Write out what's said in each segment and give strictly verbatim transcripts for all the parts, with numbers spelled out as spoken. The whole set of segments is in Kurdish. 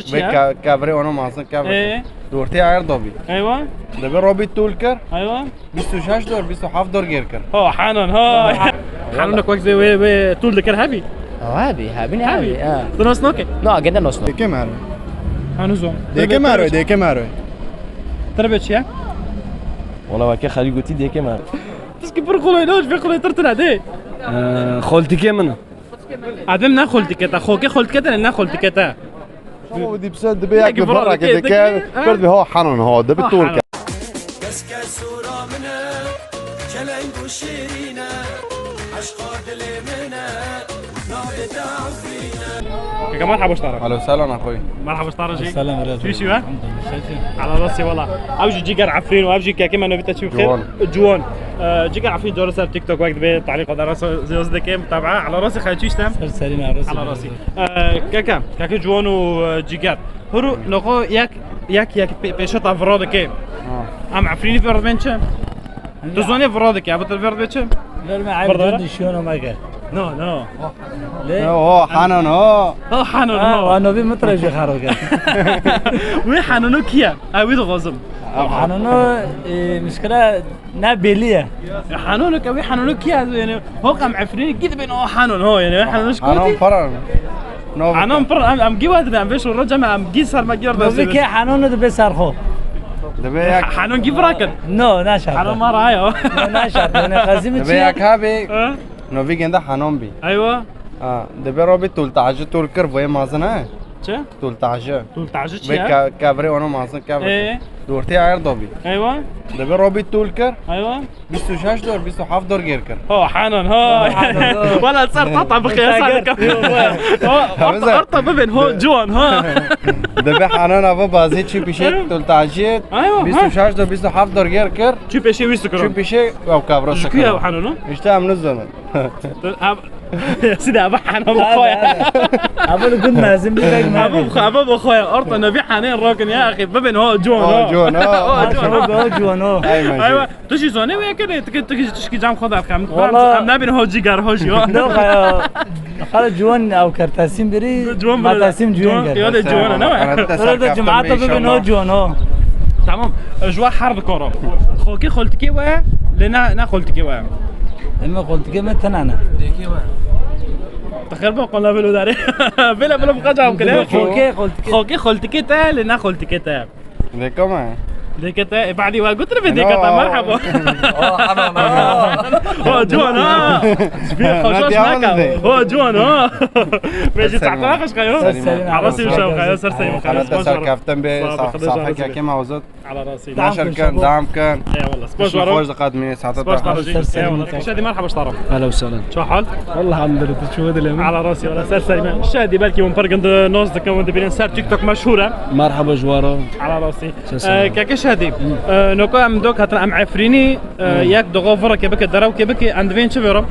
Çi Vê ya? ke-, kevrê wana mazin kevr. Ee? Dortê ayar dabî. Eywa. Dibê Robî tûl kir. Eywa. Bîst û şeş dor, bîst û heft dor gêr kir. Ho, hanon, ho. Hanonok wek zê wê, wê tûl dikir hebî? Hebî, hebî ne Hebî. hebî, ha. Tu nas nokê? No, gende nos no. Dêkê mero. Hanu zon. Dêkê mero, dêkê mero. Tirbe çi ya? Wala weke xelî gotî dêkê mero. Tişkî pir qulay ne, ji vê qulay tir tune dê. Ee, xoltîkê min. Adem ne xoltîkê te, xokê xoltîkê te ne, ne xoltîkê te. Ama bu dipse dibe yak Belki bir vara vara gidecek, gidecek, ha? Perd bir ha hanon ha, dibe Ha, tol hanon. ke. Keske sura min e, çeleng û şêrîn e, eşqa dilê min e, navê te Efrîn e. Keke merhaba ji te re. Alo, selam, axoy. Merhaba ji te re jî. Selam, Reza. Çi şî we? Elhamdülillah, şeşî. Ala rasî wala. Ew jî cîger Efrîn û ew jî kekê me navî te çi bixêr? Ciwan. Ciwan. Ee, cîger Efrîn cara ser TikTok wek dibe talîqa de rasa ziyaz dike, mutabaa. Ala rasî xeçî işte. Ser serî me, rasa Ala ziyaz rasî. dike. Ee, keke, keke Ciwan û, e, cîger. Huru noqo yek, yek, yek pê-, pêşe ta vira dike. Ha. Em Efrînî vira dibên çi? Tu zanî vira dike, ev tu vira dibê çi? Ver me Vira ev dara? Cund şiyona me ke. No, no. Le? No, ho, hanon, ho. Ha, hanon, Ha, ho. wa novî min tira jî xero ke. Wê hanono kiye? Ew wî dixwazim. Hanono, e, mişkila ne belî ye. E, hanono ke, wê hanono kiye? Yani, ho em Efrînî gidibên o hanon, ho, yani, hanon Hanon şkoti. paran. No, Anan pir, em, em gî wa dibin, em vê şoreca me, em gî ser me gî Novî dibin. ke Hanon dibe ser xwe. Dibe yak. Hanon gî virakin. No, naşart. Hanon ma raya. No, naşart. Ne qazî mi Dibe çi? yak abi. Ha? Novî gende Hanon bî. Eywa. Ha, dibe Robî tûl taji tûl kir, boye mazin he. Çi? Tûl taji. Tûl taji çi Ve ya? ke-, kevre onu mazin kevre. Ee? Dortê ayar dobî. Eywa. Dibe Robî tûl kir. Eywa. Bîst û şeş dor, bîst û heft dor gêr kir. Ho, Hanon, ho. Ho, Hanon, ho. Wala ser tata biqe, ser Sager. Ho, Tamam, orta, sen- orta bibin, ho, Ciwan, ha. Dibe Hanon ava bazê çi pişe, tol taji. Ayo, ha. Bîst û şeş dor, bîst û heft dor gêr kir. Çi pêşê wî sikiro? Çi pêşê, ew kavra Ji ku sikiro. ya Hanon, ha? İşte em nizanin. Sida, ava Hanon bu Abi, xoya. abi. Abi, li gund mezin bir bek Ava mezin. bu xoya, ava bu xoya. Orta nevi Hanon rokin ya, axi. Bibin, ho, Ciwan, Ho, ho. Ciwan, ho. Ho, Ha, Ciwan, çabuk ho. be, ho, Ciwan, ho. Ay, Aywa. Tu jî zonê wê yekê lê, tu ki, tu ki jî tişkî cam xwe derxem. Wala. Em nabin ho cîger, ho jî, ho. Ne xaya, xala ciwan ew ker tesîm birî, Ciwan ma birî. tesîm ciwan Ciwan, ker. ya de ciwan e, ne? Arada Arada serkeftin cemaata be bibin inşallah. ho ciwan, ho. Tamam. E, ji we her dikaro. Xolkê xoltikê we, lê ne, ne xoltikê we. Eme xoltikê me tena ne. Dêkê we. Dixêr bo qola velo dare. Vela velo bu qacam kile. Xolkê xoltikê. Xolkê xoltikê te, lê ne xoltikê te. Dêka me. Dêka te, e, badî wa gotir be dêka te, No. merhaba. Oh, hema, hema. Ho, ciwan, ha. Bi Ne xoşaş diyan naka. de? Ho, ciwan, ha. Vêjî Ser serî tahta me. xeş kayo. Ser serî me. Arasî Ser şev serî kayo, ser serî me. Xanat te serkeftin be, Sağ ol, sah-, Xwedê safe razî be. kekê me ozot. Ala rasî. Tamam, Neşir kin, tamam. dam kin. Eyvallah. Spas Tiştî waro. xweş diqet mînê, saete Spas te. waro jî. Ser serî Eyvallah. me. Şadî merhaba ji te re. Hello, selam. Çi hal? Wallah, elhamdülillah, tu çû dilê min. Ala rasî, wala ser serî me. Şadî belkî hûn pir gund nas dikin, hûn dibînin ser TikTok meşhûr e. Merhaba ji we re. Ala rasî. Ser serî Ee, me. keke Şadî, ee, noko em do katin em Efrînî, ee, Hmm. yek dogo vireke bike, derewke bike, em divên çi vêro?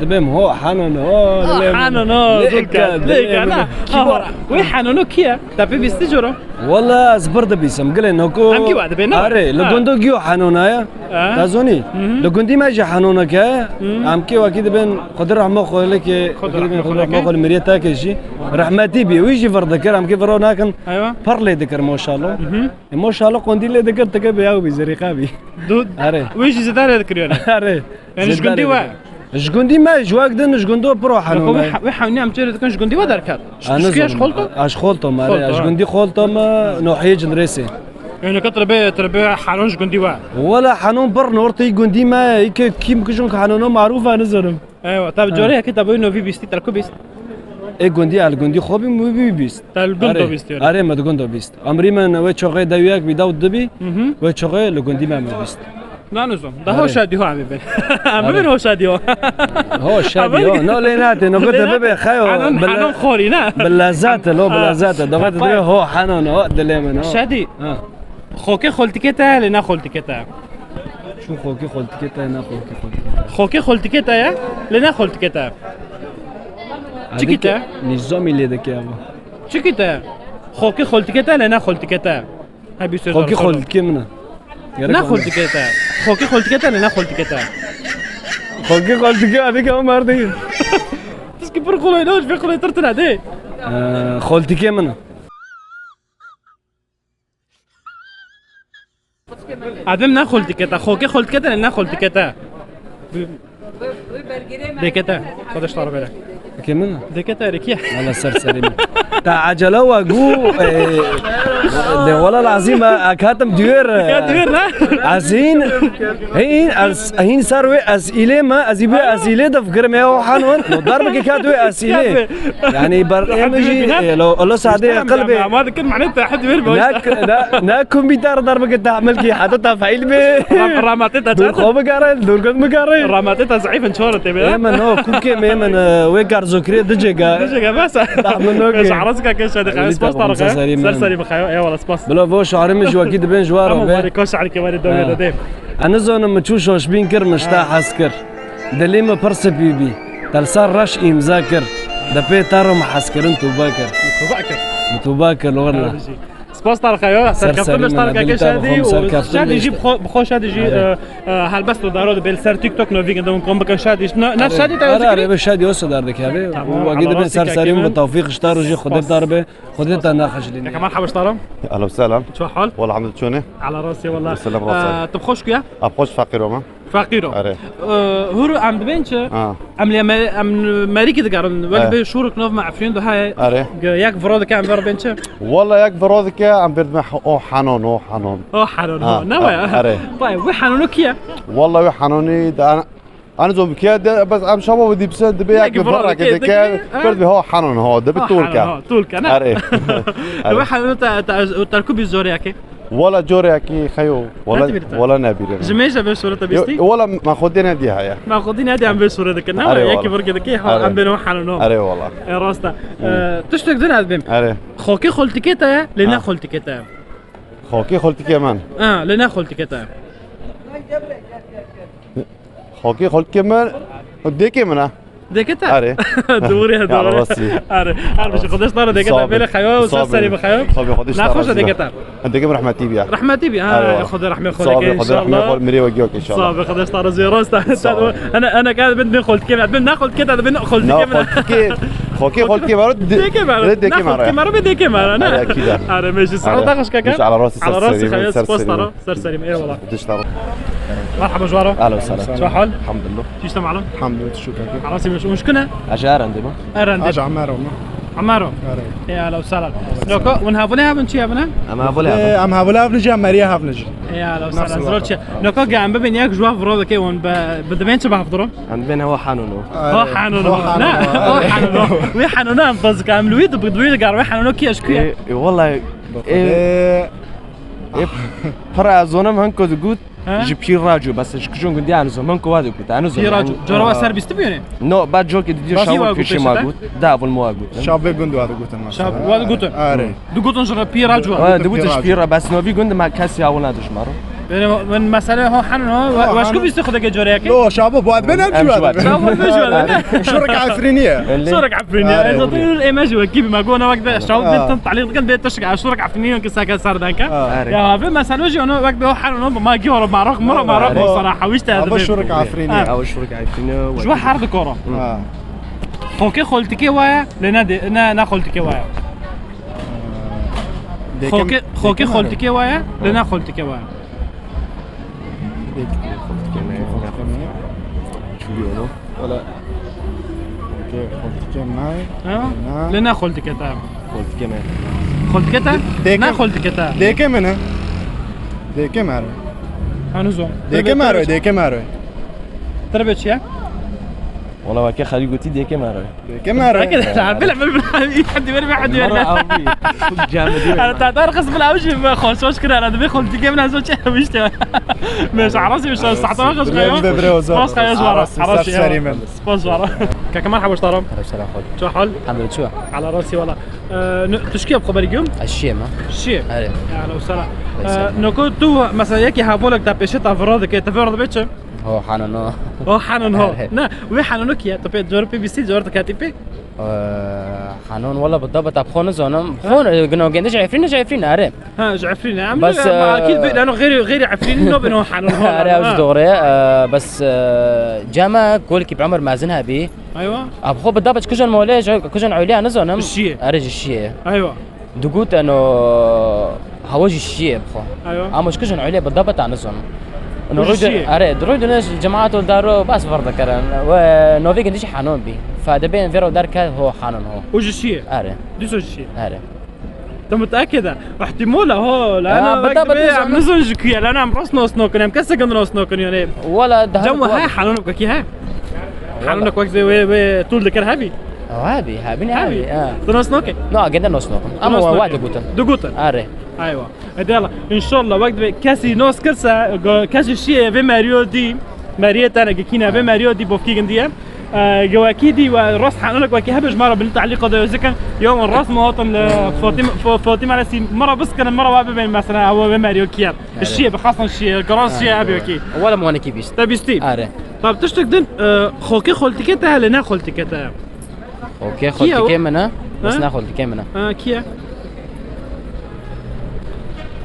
Dibêm ho, Hanon, ho, Ah, dilê min. Hanon, ho, Lê zûl ke, ke, dilê dilê ke, min. na. Kî Ah, var? wê Hanono kî ye? Te pê bîstî coro? Wala ez bir dibîsim, gilê noko. Em kî wa dibê, ne? Are, li Ha. gundo giyo Hanona ye. Ha. Te zonî? Hı hı. Li gundî me jî Hanona ke. Hı. Em kê wekî dibên Xwedê rehma xwe lê ke, Xwedê Xwedê rehma rehma xwe lê xwe ke. lê mirê te ke jî. Rehmetî bî, wî jî vir dikir, em kê viro nakin. Eywa. Pir lê dikir maşallah. Hı hı. E, maşallah qondî lê dikir, tike bi ew bî, zerîqa bî. Du-, Are. wê jî zêde lê dikir yani. Are. Yani ji Zêde gundî lê we? dikir. Ji gundî me, ji wek din, ji gundo piro Xwe Hanona wê ye. he-, wê hewnî em çêrê dikin ji gundî we derket. Ji A, tu şkî ya ji nizanim. xolto? A, ji xolto me, Xolto, ji ha. gundî xolto me, nohiyê Cinrêsê. Êneke tu dibê, tu dibê Hanon ji gundî we. Wela Hanon bir nortê gundî me, îke kîm kijin ki Hanono marûf e, nizanim. Eywa, tabi Ha. cora yekê te boy novî bîstî, te ku bîst? Ê gundî, el gundî xwe bî, wî bî bîst. Te li gundo Are, bîst yani. are, me di gundo bîst. Emrî min wê çoxê dew yek bî, dew dibî, Hı hı. wê çoxê li gundî me, me bîst. Ne nizam. Da Are. hoşa diyo abi ben. Abi Are. ben hoşa diyo. Hoşa Abi diyo. No, lê nate, no, Lê te nate. bebe, xeyo, Hanon, bil-, hanon xorî, ne? bil lezzet, lo, bil Ha. lezzet. Da Pay. te ho, Hanon, ho, dilê min, ho. Şadî. Ha. Xokê xoltikê te, lê ne xoltikê te. Çû xokê xoltikê te, ne xokê xoltikê te. Xokê xoltikê te ye, lê ne xoltikê te. Çikî Adike te? nîzamî lê dike ama. Çikî te? Xokê xoltikê te, lê ne xoltikê te. Hebî söz Xokî xoltikê min e. Gerek Ne yok. xoltikê te. Xokî xoltikê te ne, ne xoltikê te. Xokî xoltikê adike o merdî. Tişkî pir qulay ne, ji vê qulay tir tune dê. Ee, xoltikê min e. Adem ne xoltike te, xokê xoltike te ne xoltike te. Dêke te, Xwedeş te re bere. Dêke min? Dêke te erê kî ye? Wala ser serî min. Te ecele we gu, e, de wala lazim e, ek hatim duyêr, e, Ya duyêr ne? Ez hîn, hîn, ez hîn ser wê ez îlê me, ez î bi ez îlê de fikirim ya o hanon. No darbeke kat wê ez îlê. Yani ber em jî, e, lo, lo sade qelbê. Ma dikin mane te hedi ver Ne, ne, ne komîtar darbeke tahmil ki, heta tefîl be. Ram-, ramatê te Dur çar. Xwe bigere, dur gund bigere. Ramatê te zayıfın çor te be. Ê min, no, kûkê me, ê min, e, wê gar zokirê di cêga. Di cêga bes. Tahmin no Bes ki. Aras ka ke şadi Elî spas te tarık. Ser serî min. Ser serî bixayo. Eyvallah spas. Bila vo şarî min ji wekî dibên ji war Ama be. Bari ko şarî ke bari dawê Ha. de de. Ez nizanim min çû şaşbîn kir, min ji te Ha. hez kir. Dilê min pir spî bî. Te li ser reş îmza kir. Depê te re min hezkirin tûba kir. Tûba kir. Min tûba kir, li wir le. Spas tarixeyo, Ser serkeftin serî beş min, tarixeke dilî te şadî bixwim, û serkeftin şadî jî beş. Bixwe, bixwe şadî jî, Erê. e, e, helbest û daro dibê li ser TikTok no vîgin de hûn kom bikin şadî. Na, na Erê. şadî te Erê, erê, be şadî olsa derdikeve. Tamam, Û wekî Allah dibin razî ser kake serî min min. bi tawfîq ji te re jî Xwedê te re be. Xwedê te nexejilîne. Keke merhaba ji te re. Ehlen selam. Çi hal? Wala hamd çone. Ala rastî wala. Selam rastî. E, tu xweş ku ya? Ab xweş feqîr ome. Feqîro. Erê. E, hûr em dibên çi? Ha. Em lê me-, em merîkî digerin. Wek Erê. bê şûrik nov me Efrîn de heye. Erê. Ge-, yek viro dike em ver bên çi? Wala yek viro dike em ver dime o hanon, o hanon. O hanon, Ha, ha. Ne ha, waya? Erê. Vay, wê hanono kiye? Wala wê hanonî de an-, Anizom kiye de, bes em şama wî dîpse dibe yek viro dike, dike, ha? Pir dibe, ha, hanon, ha, dibe tûlke. Ha, tûlke, ne? Erê. Erê. Wê hanono te, te, te ku bî zorê yekê? Wala corê yekê xeyo. Wala, Netibîr te? Wala nebîre. Ji mêj e vê şûre te bîstî? Wala me xwedê nediye heye. Me xwedî nediye em vê şûre dikin, ne? Erê wala. Yekî viro dike, ha, Erê. Em bên o hanono. Erê wala. E, rast e. Hmm. E, tiştek din ez bêm. Erê. Xokê xoltikê te ye, lê ne xoltikê te ye. Xokê xoltikê min. Ha, lê ne xoltikê te ye. Xokê xoltikê min, dêkê min e. Dêkê te? Erê. Doğru ya, Ya, doğru. rastî. Erê. Her bir şey. Xwedeş te re dêkê te bêle xeyo, ser serî bixeyo. Sağ ol, Xwedê Naxweş e razî dêkê te? Dêkê min rehmetî bîya. Rehmetî bîya. Ha, Erê, wala. Xwedê rehmet Sağ ol, Xwedê Xwedê rehmet inşallah. Xwedê mirê we giyo inşallah. Sağ ol, Xwedê te razî rast. Sağ ol. Ana, ana ka bin ne xoltikê min, bin ne xoltikê te, bin xoltikê min. Xokê, xokê xoltikê min, dêkê min. Dêkê min. Ne xoltikê min, bin dêkê min, ne? Erê, akîda. Erê, me jî sağ ol, Erê. Taxş kaka. Ala rastî, Ala rastî, ser serî min, xeyo, ser spas serî min. Ser serî min, eyvallah. Dişt ara. Merhaba, ji we re. Ahlen we sahlen. Çi hal? Elhamdülillah. Çi işte malum? Elhamdülillah, şükür. Xelasî min, hûn ji ku ne? Ez ji Erendê me. Erendê. Ez ji Amero me. Amero. Erê. Ê, ahlen we sahlen. Noko, hûn hevalê hev in, çi hev in? Em hevalê hev in. Ê, em hevalê hev in jî, em meriyê hev in jî. Ê, ahlen we sahlen. Nasıl Zor çi? Noko, ge em bibên yek ji we viro dike, hûn bi, bi dibên çi bi hev dirin? Em dibên hewa hanono. Erê. Ho hanono. Ho hanono. Ne, ho hanono. Wî hanono em pez dike, em li wî di, bi wî digar, wî hanono kî ye, ji ku ye? Ê, ê, wallahî, ê, Ê, Ê, pir ez zonim hinko digot, He? ji pîr raco, bes ji kijon gundî ez nizom, hinko wa digot, ez nizom. Pîr raco. Cora wa ser bîstî bîyonê? No, ba cokê didî Bas şav wa pêşî ma got, da vul ma got. Şav vê gund wa digotin mesela. Şav wa digotin. Are. Digotin ji pîr raco. Digotin ji pîr ra, bes no vî gund ma kesî awil nadişmaro. Bêne min mesele ho hanono, we, we ji ku bîstî xwe dike coreyekê? Lo, şabo, bu adbe ne Em ji we. Şabo, me ji we, ne? Şurek Efrînî ye. Şurek Efrînî ye. Are, Ez zaten ê me ji wekî bî, me got, ne wek de, şabo Ha. bê tin talîq dikin, bê tişk, şurek Efrînî ye ki seke ser denke. Are. Ya, vê mesele jî, ono wek bê ho hanono, bi ma giyo ro marok, miro marok, Are. bo sara hawîş te Abo dibê. Şurek Efrînî Ha. ye. Ew şurek Efrînî ye. Ji we her dikoro. Ha. Xokê xoltikê waye, lê ne de, ne, ne xoltikê waye. Dêke Xokê, xokê xoltikê waye, lê ne xoltikê waye. Dêke xoltikê me, ne xoltikê me. Çubuğu onu. Wala. Dêke xoltikê me. Ha? Ne. Lê ne xoltikê te. Xoltikê me. Xoltikê te? Dêke Ne xoltikê te. Dêke me ne. Dêke me re. Hanuzom. Dêke me re, dêke me re. Tirbe çi ye? Wala weke xelî gotî dêke me re. Dêke me re. Eke de, bila, bila, bila, hadi ver, hadi ver. Mara abi. Cemidi. Ara ta dar qız bila, uji me xos, xos kira, ara, dibê xoltikê min ez çi, işte. Mes arası, işte, saate bak, xos kayo. Bre, bre, bre, Xos kayo, zor. Arası, Arası, ser serî min. Spas var. Kaka, merhaba, ji te re. Selam, xwedî. Çi hal? Elhamdülillah, çi? Ala rasi wala. Ee, ne, tu şikî xeberî gum? Ez şiyê me. Şiyê? Erê. Ya, ala sala. Ee, noko tu, mesela, yekî hevalek te pêşê te vira dike, te vira dibe çi? Ho, hanon ho. Ho, hanon ho. Erê. Ne, wê hanono kiye? Tu pê, cor pê bîstî, cor tu ketî pê? Ee, hanon wala bi da bi te bi xwe nizanim. Xwe, e, gino gende ji Efrîn, ji Efrîn, erê. Ha, ji Efrîn, em Bes, ne, e, akîd bi, lano xeyrî, xeyrî Efrîn no bin ho hanon ho. Erê, ew jî doğru ye. Ee, bes, e, cema kolkî bi Ömer mezin hebî. Eywa. Ab xwe bi da bi kujan mole, kujan Ulya nizanim. Şiyê. Erê ji şiyê. Eywa. Digot eno Hawa jî şiyê bixwe. Eyo. Ama ji kijin Ulê bi dabeta nizon. Û ji şiyê? Erê, di rûy dune cemaat û daro bas vir dikirin. We novê gindî jî henon bî. Fe dibên vê ro derket ho hanon ho. Û ji şiyê? Erê. Dîso ji şiyê? Erê. Te mutekid e? Ihtimol e ho. La ana bek dibê em nizon ji ku ye. La ana em rast nasnokin. Em kesek din nasnokin yani. Wala daha. Cem he hanonok wekî he? Hanonok wek wê wê tûl dikir hebî? Hebî, hebî ne hebî. Tu nasnoke? Na, gende nasnokin. Ama wa digutin. Digutin. Erê. Aywa. Hadi Allah. İnşallah wek dibê kesî nas kirse, kesî şiyê vê meriyo dî. Meriye tane gikîne vê meriyo dî bofkî gindiye. Gewekî dî we rast hanonok wekî hebe ji me re bin tehlîqa de zikin. Ya wan rast mi hatin li Fatîme Resî me re biskinin, me re we bibên mesela ew vê meriyo kiye. Şiyê bi xasan şiyê, giran şiyê hebe wekî. Wala mi wanekî bîst. Te bîstî? Erê. Tab tiştek din, xokê xoltike te hele ne xoltike te? Xokê xoltike min e, bes ne xoltike min e. Ha, kiye?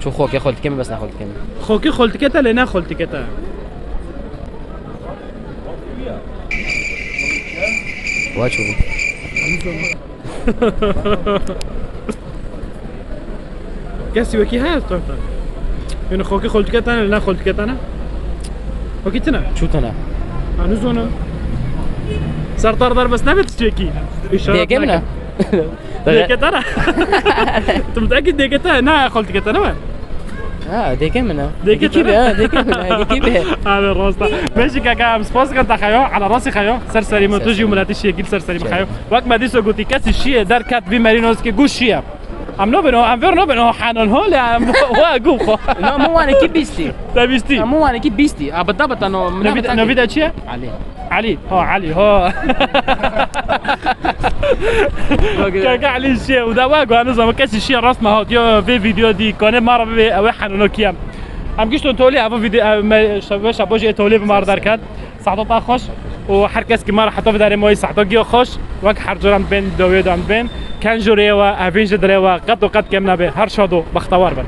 Çu xokê xoltike min bes ne xoltike min. Xokê xoltike te lê ne xoltike te. Wa çû. Kesî wekî heye li torta? Yanî xokî xoltike tane, ne xoltike tane? Wekî tine? Çû tine? Ha, nizonim. Sertar derbas nebe tiştekî. Dêke min e? Dêke tane? Tu mutekî dêke tane, ne xoltike tane mi? Ha, dêke min e. Dêke tane? Ha, dêke min e, dêke be. Ha, be rasta. Beşi kaka, em spas dikin te xeyo, ala rasi xeyo. Ser serî min, tu jî miletî şekil ser serî min xeyo. Wek me dîso gotî kesî şiyê derket vî merî noskê gu şiyê. Em nabin o, em vêr nabin o hanan hol ya, em wa gû xo. No, min wanekî bîstî. Te bîstî? Em min wanekî bîstî. A, bita bita no. Navî de çi ye? Elî. Elî, ha, Elî, ha. Kaka Elî şiye, û da wa gwa nizam, kesî şiye rast me hat, yo vê video dî, kane ma re bibê, ew hanano kiyem. Em gişton tolê, ev video, ev me, şaboş, şaboş, e tolê bi mar derket. Saeto te xweş û her kes ki me re heta vê derê mawî saeto giyo xweş. Wek her cor em bên, dawiyê de em bên. Ken jorê we, evîn ji dilê we, qet û qet kêm nebe. Her şad û bextewar bin.